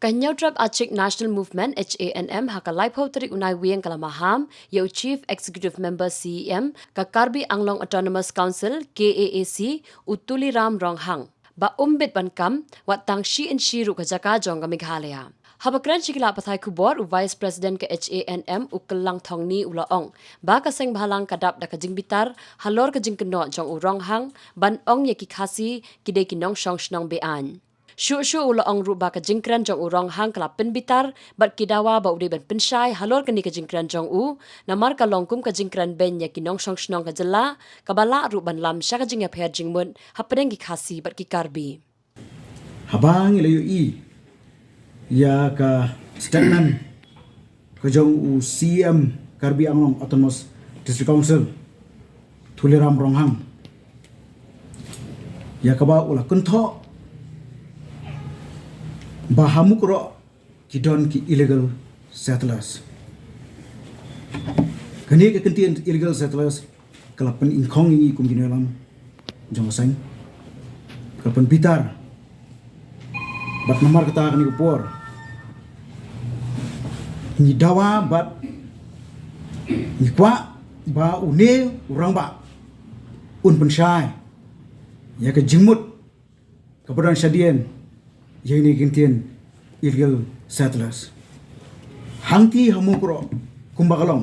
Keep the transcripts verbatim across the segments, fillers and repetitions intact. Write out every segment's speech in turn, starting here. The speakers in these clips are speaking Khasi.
Ka Hynñiewtrep Achik National Movement, H A N M, ha ka laiphew tarik u Naiwieng ka la maham ïa u Chief Executive Member, C E M, ka Karbi Anglong Autonomous Council, K A A C, u Tuliram Ronghang ba um bit ban kam wat tang shi inshi ruh ka jaka jong ka Meghalaya. Haba kren sha ki lad pathai khubor, u Vice President ka H A N M, u Kyllang Thongni, u la ong ba ka seng bhalang ka dap da ka jingbitar halor ka jingkynnoh jong u Ronghang ban ong ïa ki Khasi ki dei ki nongshong shnong be-aiñ. Shuh shuh u la ong ruh ba ka jingkren jong u Ronghang ka la pynbitar bad ki dawa ba u dei ban pynshai halor kane ka jingkren jong u, namar ka long kum ka jingkren beiñ ïa ki nongshong shnong ka jylla, kaba lah ruh ban lam sha ka jingïapher jingmut hapdeng ki Khasi bad ki Karbi. Haba ngi la ïohi ïa ka statement ka jong u C E M Karbi Anglong Autonomous District Council, Tuliram Ronghang, ïa kaba u la kynthoh ba ha Mukroh ki don ki illegal settlers. Kane ka kyntien illegal settlers ka la pyningkhong ïa ngi kum ki nongïalam jong ka seng, ka la pynbitar. Bad namar kata kane ka por ngi dawa bad ngi kwah ba une u rangbah un pynshai ïa ka jingmut kaba don shadien ïa kine ki kyntien illegal settlers. Hangtei ha Mukroh kumba ka long,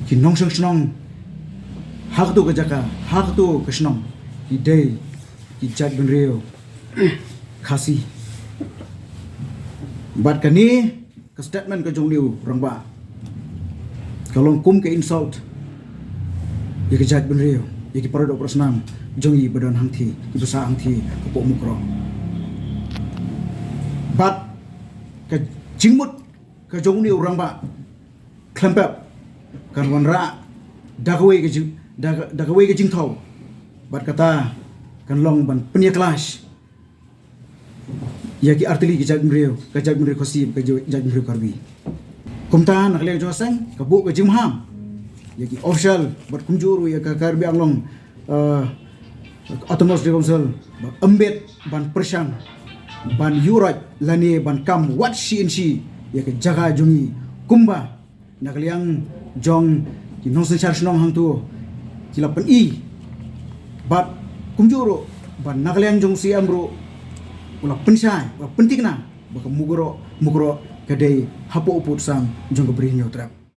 ki nongshong shnong ha kato ka jaka, ha kato ka shnong, ki dei ki jaitbynriew Khasi. Bad kane ka statement ka jong une u rangbah ka long kum ka insult ïa ka jaitbynriew, ïa ki para doh para snam jong ngi ba don hangtei, kiba sah hangtei hapoh Mukroh. Bad ka jingmut ka jong une u rangbah khlem pep kan wanrah da kawei ka jing, da, da kawei ka jingthaw. Bad kata kan long ban pynïakhlad ïa ki artylli ki jaitbynriew, ka jaitbynriew Khasi, ka jait-, jaitbynriew Karbi. Kumta na ka liang jong ka seng ka buh ka jingmaham ïa ki official bad kumjuh ruh ïa ka Karbi Anglong, eh, Autonomous District Council ba ym bit ban pyrshang, ban ïuhroit lane ban kam wat shi inshi ïa ka jaka jong ngi kumba na ka liang jong ki nongsynshar shnong hangto ki la pyni. Bad kumjuh ruh ba na ka liang jong C M ruh u la pynshai, u la pynthikna ba ka Mukroh, Mukroh ka dei hapoh u pud sam jong ka Bri Hynñiewtrep.